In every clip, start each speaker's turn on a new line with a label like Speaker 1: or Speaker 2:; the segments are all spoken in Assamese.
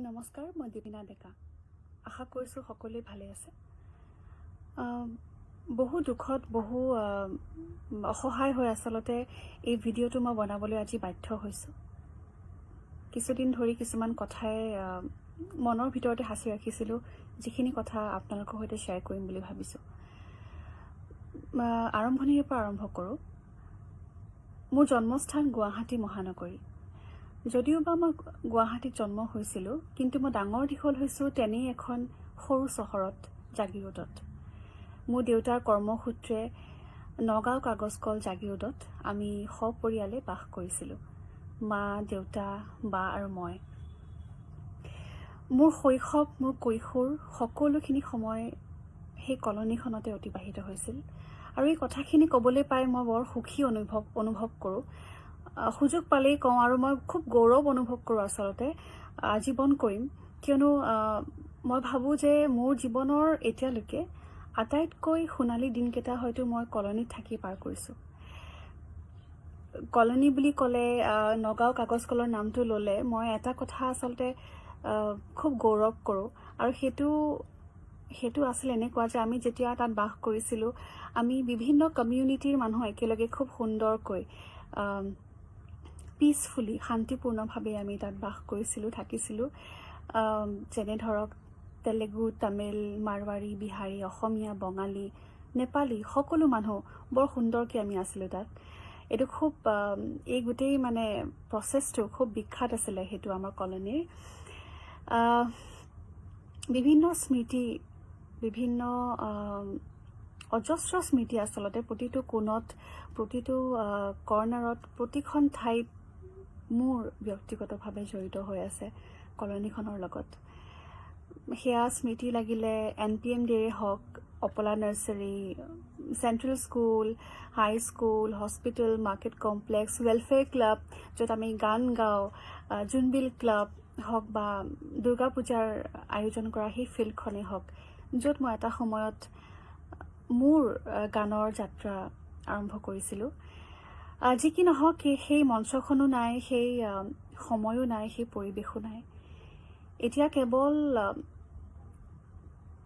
Speaker 1: নমস্কাৰ, মই দীপিনা ডেকা। আশা কৰিছোঁ সকলোৱে ভালে আছে। বহু দুখত, বহু অসহায় হৈ আচলতে এই ভিডিঅ'টো মই বনাবলৈ আজি বাধ্য হৈছোঁ। কিছুদিন ধৰি কিছুমান কথাই মনৰ ভিতৰতে সাঁচি ৰাখিছিলোঁ, যিখিনি কথা আপোনালোকৰ সৈতে শ্বেয়াৰ কৰিম বুলি ভাবিছোঁ। আৰম্ভণিৰে পৰা আৰম্ভ কৰোঁ। মোৰ জন্মস্থান গুৱাহাটী মহানগৰী। যদিওবা মই গুৱাহাটীত জন্ম হৈছিলোঁ, কিন্তু মই ডাঙৰ দীঘল হৈছোঁ তেনেই এখন সৰু চহৰত, জাগিৰোডত। মোৰ দেউতাৰ কৰ্মসূত্ৰে নগাঁও কাগজ কল জাগিৰোডত আমি সপৰিয়ালে বাস কৰিছিলোঁ, মা, দেউতা, বা আৰু মই। মোৰ শৈশৱ, মোৰ কৈশোৰ সকলোখিনি সময় সেই কলনীখনতে অতিবাহিত হৈছিল আৰু এই কথাখিনি ক'বলৈ পাই মই বৰ সুখী অনুভৱ কৰোঁ। সুযোগ পালেই কওঁ আৰু মই খুব গৌৰৱ অনুভৱ কৰোঁ আচলতে, আজীৱন কৰিম। কিয়নো মই ভাবোঁ যে মোৰ জীৱনৰ এতিয়ালৈকে আটাইতকৈ সোণালী দিনকেইটা হয়তো মই কলনীত থাকি পাৰ কৰিছোঁ। কলনী বুলি ক'লে, নগাঁও কাগজ কলৰ নামটো ল'লে মই এটা কথা আচলতে খুব গৌৰৱ কৰোঁ আৰু সেইটো আছিল এনেকুৱা যে আমি যেতিয়া তাত বাস কৰিছিলোঁ, আমি বিভিন্ন কমিউনিটিৰ মানুহ একেলগে খুব সুন্দৰকৈ, পিচফুলি, শান্তিপূৰ্ণভাৱে আমি তাত বাস কৰিছিলোঁ, থাকিছিলোঁ। যেনে ধৰক তেলেগু, তামিল, মাৰৱাৰী, বিহাৰী, অসমীয়া, বঙালী, নেপালী সকলো মানুহ বৰ সুন্দৰকৈ আমি আছিলোঁ তাত। এইটো খুব এই গোটেই মানে প্ৰচেছটো খুব বিখ্যাত আছিলে সেইটো আমাৰ কলনীৰ। বিভিন্ন স্মৃতি, বিভিন্ন অজস্ৰ স্মৃতি আচলতে প্ৰতিটো কোণত, প্ৰতিটো কৰ্ণাৰত, প্ৰতিখন ঠাইত মোৰ ব্যক্তিগতভাৱে জড়িত হৈ আছে কলনীখনৰ লগত। সেয়া স্মৃতি লাগিলে এনপিএম ডেৰে হওক, অপলা nursery, central school, high school, hospital, market complex, welfare club য'ত আমি গান গাওঁ, জোনবিল ক্লাব হওক বা দুৰ্গা পূজাৰ আয়োজন কৰা সেই ফিল্ডখনেই হওক, য'ত মই এটা সময়ত মোৰ গানৰ যাত্ৰা আৰম্ভ কৰিছিলোঁ। যি কি নহওক, সেই মঞ্চখনো নাই, সেই সময়ো নাই, সেই পৰিৱেশো নাই। এতিয়া কেৱল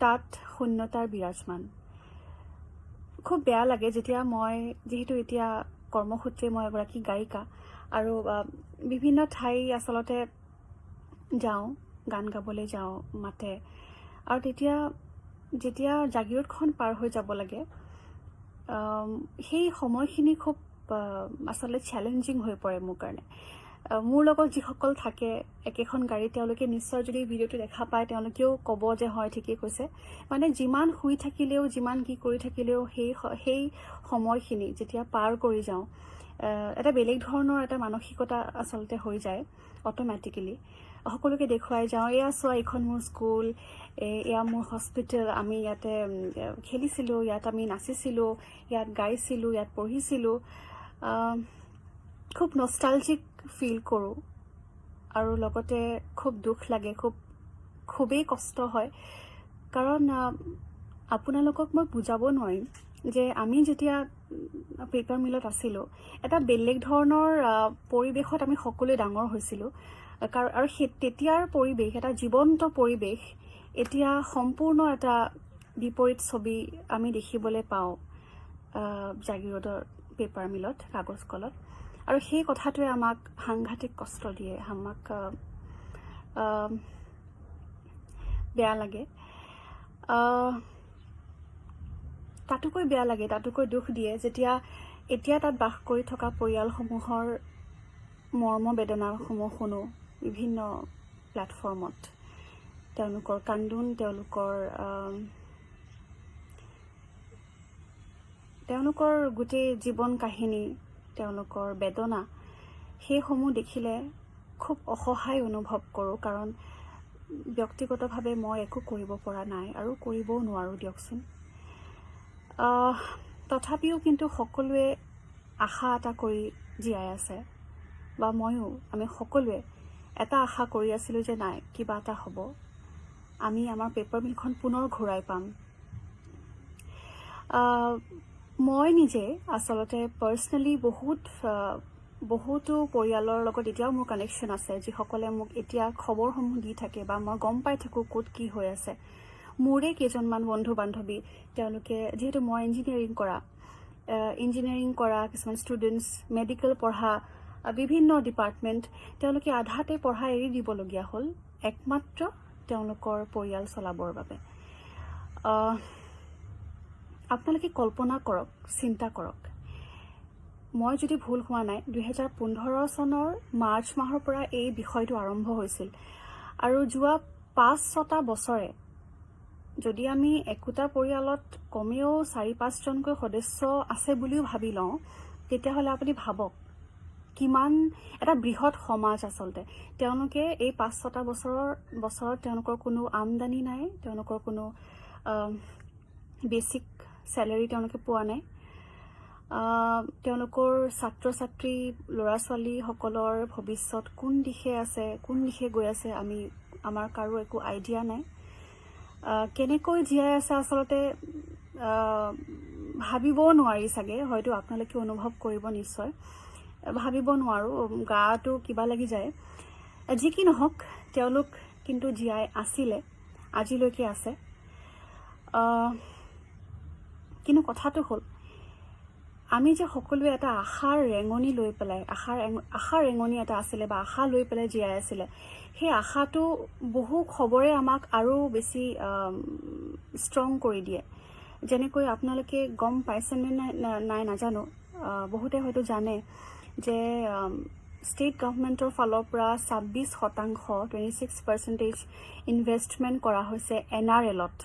Speaker 1: তাত শূন্যতাৰ বিৰাজমান। খুব বেয়া লাগে যেতিয়া মই, যিহেতু এতিয়া কৰ্মসূত্ৰে মই এগৰাকী গায়িকা আৰু বিভিন্ন ঠাই আচলতে যাওঁ, গান গাবলৈ যাওঁ, মাতে আৰু তেতিয়া যেতিয়া জাগিৰোডখন পাৰ হৈ যাব লাগে, সেই সময়খিনি খুব আচলতে চেলেঞ্জিং হৈ পৰে মোৰ কাৰণে। মোৰ লগত যিসকল থাকে একেখন গাড়ীত, তেওঁলোকে নিশ্চয় যদি ভিডিঅ'টো দেখা পায়, তেওঁলোকেও ক'ব যে হয়, ঠিকেই কৈছে। মানে যিমান শুই থাকিলেও, যিমান কি কৰি থাকিলেও, সেই সময়খিনি যেতিয়া পাৰ কৰি যাওঁ, এটা বেলেগ ধৰণৰ এটা মানসিকতা আচলতে হৈ যায় অট'মেটিকেলি। সকলোকে দেখুৱাই যাওঁ, এয়া চোৱা, এইখন মোৰ স্কুল, এয়া মোৰ হস্পিটেল, আমি ইয়াতে খেলিছিলোঁ, ইয়াত আমি নাচিছিলোঁ, ইয়াত গাইছিলোঁ, ইয়াত পঢ়িছিলোঁ। খুব নষ্টালজিক ফিল কৰোঁ আৰু লগতে খুব দুখ লাগে, খুবেই কষ্ট হয়। কাৰণ আপোনালোকক মই বুজাব নোৱাৰিম যে আমি যেতিয়া পেপাৰ মিলত আছিলোঁ, এটা বেলেগ ধৰণৰ পৰিৱেশত আমি সকলোৱে ডাঙৰ হৈছিলোঁ। কাৰণ আৰু সেই তেতিয়াৰ পৰিৱেশ, এটা জীৱন্ত পৰিৱেশ, এতিয়া সম্পূৰ্ণ এটা বিপৰীত ছবি আমি দেখিবলৈ পাওঁ জাগিৰোডৰ পেপাৰ মিলত, কাগজ কলত। আৰু সেই কথাটোৱে আমাক সাংঘাতিক কষ্ট দিয়ে, আমাক বেয়া লাগে। তাতোকৈ বেয়া লাগে, তাতোকৈ দুখ দিয়ে যেতিয়া এতিয়া তাত বাস কৰি থকা পৰিয়ালসমূহৰ মৰ্ম বেদনাসমূহ শুনো বিভিন্ন প্লেটফৰ্মত। তেওঁলোকৰ কান্দোন, তেওঁলোকৰ গোটেই জীৱন কাহিনী, তেওঁলোকৰ বেদনা, সেইসমূহ দেখিলে খুব অসহায় অনুভৱ কৰোঁ। কাৰণ ব্যক্তিগতভাৱে মই একো কৰিব পৰা নাই আৰু কৰিবও নোৱাৰোঁ দিয়কচোন। তথাপিও কিন্তু সকলোৱে আশা এটা কৰি জীয়াই আছে বা ময়ো, আমি সকলোৱে এটা আশা কৰি আছিলোঁ যে নাই, কিবা এটা হ'ব, আমি আমাৰ পেপাৰ মিলখন পুনৰ ঘূৰাই পাম। মই নিজে আচলতে পাৰ্চনেলি বহুত বহুতো পৰিয়ালৰ লগত এতিয়াও মোৰ কানেকশ্যন আছে, যিসকলে মোক এতিয়া খবৰসমূহ দি থাকে বা মই গম পাই থাকোঁ ক'ত কি হৈ আছে। মোৰে কেইজনমান বন্ধু বান্ধৱী, তেওঁলোকে যিহেতু মই ইঞ্জিনিয়াৰিং কৰা কিছুমান ষ্টুডেণ্টছ, মেডিকেল পঢ়া, বিভিন্ন ডিপাৰ্টমেণ্ট, তেওঁলোকে আধাতে পঢ়া এৰি দিবলগীয়া হ'ল একমাত্ৰ তেওঁলোকৰ পৰিয়াল চলাবৰ বাবে। আপোনালোকে কল্পনা কৰক, চিন্তা কৰক, মই যদি ভুল হোৱা নাই, 2015 চনৰ মাৰ্চ মাহৰ পৰা এই বিষয়টো আৰম্ভ হৈছিল আৰু যোৱা 5-6টা বছৰে যদি আমি একোটা পৰিয়ালত কমেও চাৰি পাঁচজনকৈ সদস্য আছে বুলিও ভাবি লওঁ, তেতিয়াহ'লে আপুনি ভাবক কিমান এটা বৃহৎ সমাজ। আচলতে তেওঁলোকে এই 5-6টা বছৰত তেওঁলোকৰ কোনো আমদানি নাই, তেওঁলোকৰ কোনো বেচিক চেলাৰী তেওঁলোকে পোৱা নাই। তেওঁলোকৰ ছাত্ৰ ছাত্ৰী, ল'ৰা ছোৱালীসকলৰ ভৱিষ্যত কোন দিশে আছে, কোন দিশে গৈ আছে, আমাৰ কাৰো একো আইডিয়া নাই। কেনেকৈ জীয়াই আছে আচলতে ভাবিবও নোৱাৰি চাগে, হয়তো আপোনালোকে অনুভৱ কৰিব নিশ্চয়। ভাবিব নোৱাৰোঁ, গাটো কিবা লাগি যায়। যি কি নহওক, তেওঁলোক কিন্তু জীয়াই আছিলে, আজিলৈকে আছে। কিন্তু কথাটো হ'ল, আমি যে সকলোৱে এটা আশাৰ ৰেঙনি লৈ পেলাই, আশাৰ ৰেঙনি এটা আছিলে বা আশা লৈ পেলাই জীয়াই আছিলে, সেই আশাটো বহু খবৰে আমাক আৰু বেছি ষ্ট্ৰং কৰি দিয়ে। যেনেকৈ আপোনালোকে গম পাইছেনে নাই নাই নাজানো, বহুতে হয়তো জানে যে ষ্টেট গভমেণ্টৰ ফালৰ পৰা 26%, 26% ইনভেষ্টমেণ্ট কৰা হৈছে এনআৰএলত।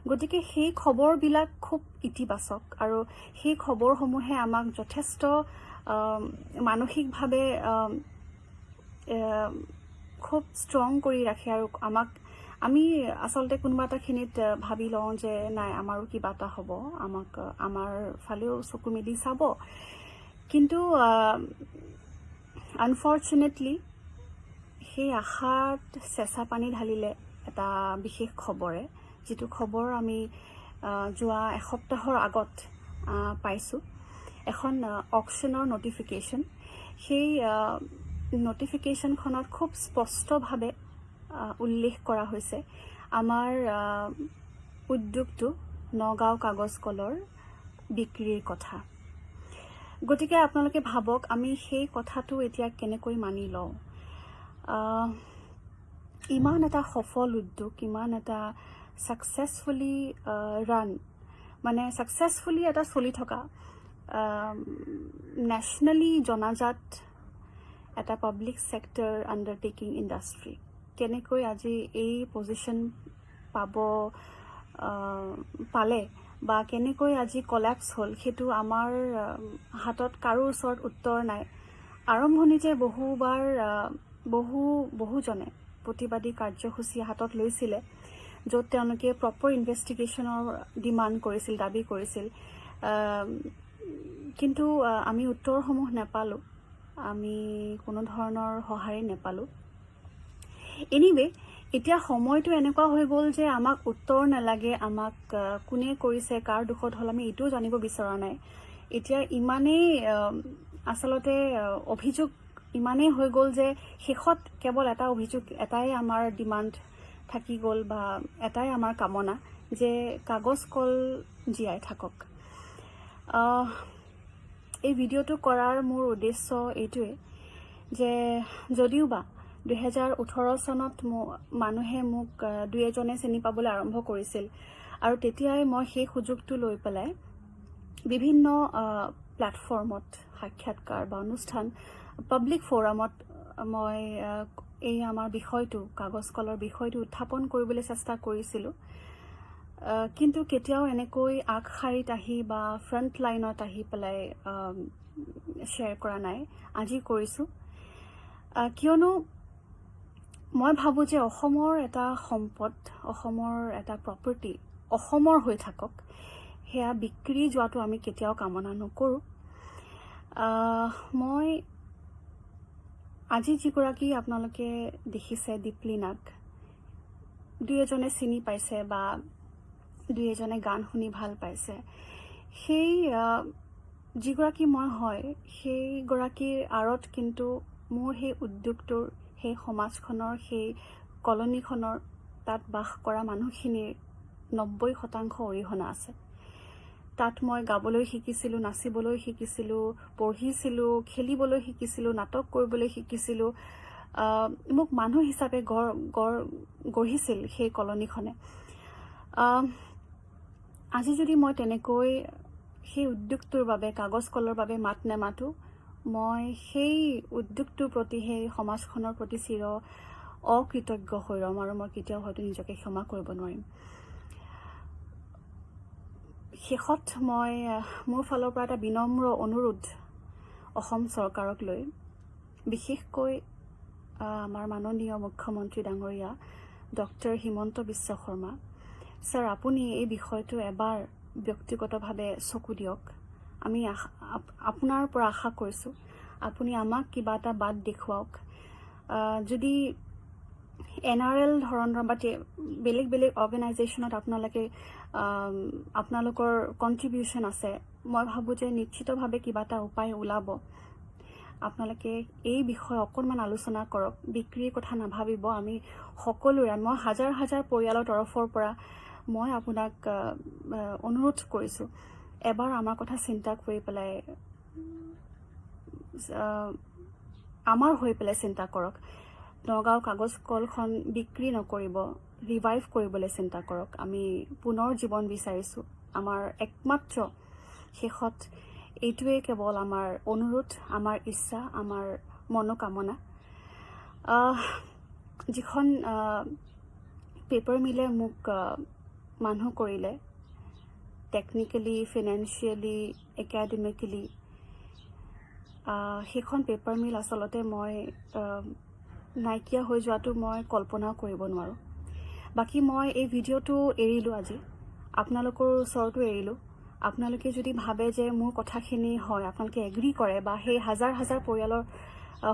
Speaker 1: গতিকে সেই খবৰবিলাক খুব ইতিবাচক আৰু সেই খবৰসমূহে আমাক যথেষ্ট মানসিকভাৱে খুব ষ্ট্ৰং কৰি ৰাখে আৰু আমি আচলতে কোনোবা এটাখিনিত ভাবি লওঁ যে নাই, আমাৰো কিবা এটা হ'ব, আমাৰ ফালেও চকু মেলি চাব। কিন্তু আনফৰ্চুনেটলি সেই আশাত চেঁচা পানী ঢালিলে এটা বিশেষ খবৰে, যিটো খবৰ আমি যোৱা এসপ্তাহৰ আগত পাইছোঁ, এখন অকশ্যনৰ নটিফিকেশ্যন। সেই নটিফিকেশ্যনখনত খুব স্পষ্টভাৱে উল্লেখ কৰা হৈছে আমাৰ উদ্যোগটো নগাঁও কাগজ কলৰ বিক্ৰীৰ কথা। গতিকে আপোনালোকে ভাবক, আমি সেই কথাটো এতিয়া কেনেকৈ মানি লওঁ? ইমান এটা সফল উদ্যোগ, ইমান এটা ছাকচেছফুলি ৰান, মানে ছাকচেছফুলি এটা চলি থকা, নেশ্যনেলি জনাজাত এটা পাব্লিক ছেক্টৰ আণ্ডাৰটেকিং ইণ্ডাষ্ট্ৰী কেনেকৈ আজি এই পজিশ্যন পাব পালে বা কেনেকৈ আজি কলেপছ হ'ল, সেইটো আমাৰ হাতত কাৰো ওচৰত উত্তৰ নাই। আৰম্ভণিতে বহুবাৰ বহু বহুজনে প্ৰতিবাদী কাৰ্যসূচী হাতত লৈছিলে, য'ত তেওঁলোকে প্ৰপাৰ ইনভেষ্টিগেশ্যনৰ ডিমাণ্ড কৰিছিল, দাবী কৰিছিল। কিন্তু আমি উত্তৰসমূহ নাপালোঁ, আমি কোনো ধৰণৰ সঁহাৰি নাপালোঁ। এনিৱে, এতিয়া সময়টো এনেকুৱা হৈ গ'ল যে আমাক উত্তৰ নালাগে, আমাক কোনে কৰিছে, কাৰ দোষত হ'ল, আমি এইটোও জানিব বিচৰা নাই। এতিয়া ইমানেই আচলতে অভিযোগ ইমানেই হৈ গ'ল যে শেষত কেৱল এটা অভিযোগ, এটাই আমাৰ ডিমাণ্ড থাকি গ'ল বা এটাই আমাৰ কামনা যে কাগজ কল জীয়াই থাকক। এই ভিডিঅ'টো কৰাৰ মোৰ উদ্দেশ্য এইটোৱে যে যদিওবা 2018 চনত মানুহে মোক দুই এজনে চিনি পাবলৈ আৰম্ভ কৰিছিল আৰু তেতিয়াই মই সেই সুযোগটো লৈ পেলাই বিভিন্ন প্লেটফৰ্মত সাক্ষাৎকাৰ বা অনুষ্ঠান, পাব্লিক ফ'ৰামত মই এই আমাৰ বিষয়টো, কাগজ কলৰ বিষয়টো উত্থাপন কৰিবলৈ চেষ্টা কৰিছিলোঁ। কিন্তু কেতিয়াও এনেকৈ আগশাৰীত আহি বা ফ্ৰণ্ট লাইনত আহি পেলাই শ্বেয়াৰ কৰা নাই। আজি কৰিছোঁ, কিয়নো মই ভাবোঁ যে অসমৰ এটা সম্পদ, অসমৰ এটা প্ৰপাৰ্টি অসমৰ হৈ থাকক, সেয়া বিক্ৰী যোৱাটো আমি কেতিয়াও কামনা নকৰোঁ। মই আজি যিগৰাকী আপোনালোকে দেখিছে দীপলিনাক, দুই এজনে চিনি পাইছে বা দুই এজনে গান শুনি ভাল পাইছে, সেই যিগৰাকী মই হয়, সেইগৰাকীৰ আঁৰত কিন্তু মোৰ সেই উদ্যোগটোৰ, সেই সমাজখনৰ, সেই কলনীখনৰ, তাত বাস কৰা মানুহখিনিৰ 90% অৰিহণা আছে। তাত মই গাবলৈ শিকিছিলোঁ, নাচিবলৈ শিকিছিলোঁ, পঢ়িছিলোঁ, খেলিবলৈ শিকিছিলোঁ, নাটক কৰিবলৈ শিকিছিলোঁ। মোক মানুহ হিচাপে গঢ় গঢ় গঢ়িছিল সেই কলনীখনে। আজি যদি মই তেনেকৈ সেই উদ্যোগটোৰ বাবে, কাগজ কলৰ বাবে মাত নেমাতো, মই সেই উদ্যোগটোৰ প্ৰতি, সেই সমাজখনৰ প্ৰতি চিৰ অকৃতজ্ঞ হৈ ৰ'ম আৰু মই কেতিয়াও হয়তো নিজকে ক্ষমা কৰিব নোৱাৰিম। শেষত মই মোৰ ফালৰ পৰা এটা বিনম্ৰ অনুৰোধ অসম চৰকাৰক লৈ, বিশেষকৈ আমাৰ মাননীয় মুখ্যমন্ত্ৰী ডাঙৰীয়া ডক্টৰ হিমন্ত বিশ্ব শৰ্মা ছাৰ, আপুনি এই বিষয়টো এবাৰ ব্যক্তিগতভাৱে চকু দিয়ক। আমি আপোনাৰ পৰা আশা কৰিছোঁ, আপুনি আমাক কিবা এটা বাট দেখুৱাওক। যদি এনআৰএল ধৰণৰ বা বেলেগ বেলেগ অৰ্গেনাইজেশ্যনত আপোনালোকে আপোনালোকৰ কণ্ট্ৰিবিউশ্যন আছে, মই ভাবোঁ যে নিশ্চিতভাৱে কিবা এটা উপায় ওলাব। আপোনালোকে এই বিষয়ে অকণমান আলোচনা কৰক, বিক্ৰীৰ কথা নাভাবিব। আমি সকলোৰে, মই হাজাৰ হাজাৰ পৰিয়ালৰ তৰফৰ পৰা মই আপোনাক অনুৰোধ কৰিছোঁ, এবাৰ আমাৰ কথা চিন্তা কৰি পেলাই, আমাৰ হৈ পেলাই চিন্তা কৰক। নগাঁও কাগজ কলখন বিক্ৰী নকৰিব, ৰিভাইভ কৰিবলৈ চিন্তা কৰক। আমি পুনৰ জীৱন বিচাৰিছোঁ। আমাৰ একমাত্ৰ শেষত এইটোৱে কেৱল আমাৰ অনুৰোধ, আমাৰ ইচ্ছা, আমাৰ মনোকামনা। যিখন পেপাৰ মিলে মোক মানুহ কৰিলে, টেকনিকেলি, ফিনেন্সিয়েলি, একাডেমিকেলি, সেইখন পেপাৰ মিল আচলতে মই নাইকিয়া হৈ যোৱাটো মই কল্পনাও কৰিব নোৱাৰোঁ। বাকী মই এই ভিডিঅ'টো এৰিলোঁ আজি, আপোনালোকৰ ওচৰতো এৰিলোঁ। আপোনালোকে যদি ভাবে যে মোৰ কথাখিনি হয়, আপোনালোকে এগ্ৰী কৰে বা সেই হাজাৰ হাজাৰ পৰিয়ালৰ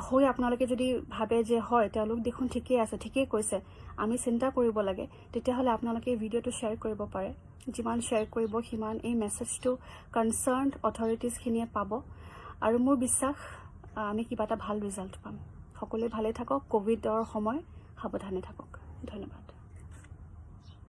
Speaker 1: হৈ আপোনালোকে যদি ভাবে যে হয়, তেওঁলোক দেখোন ঠিকেই আছে, ঠিকেই কৈছে, আমি চিন্তা কৰিব লাগে, তেতিয়াহ'লে আপোনালোকে এই ভিডিঅ'টো শ্বেয়াৰ কৰিব পাৰে। যিমান শ্বেয়াৰ কৰিব, সিমান এই মেছেজটো কনচাৰ্ণ অথৰিটিজখিনিয়ে পাব আৰু মোৰ বিশ্বাস আমি কিবা এটা ভাল ৰিজাল্ট পাম। সকলোৱে ভালে থাকক। ক'ভিডৰ সময়, সাৱধানে থাকক। ধন্যবাদ।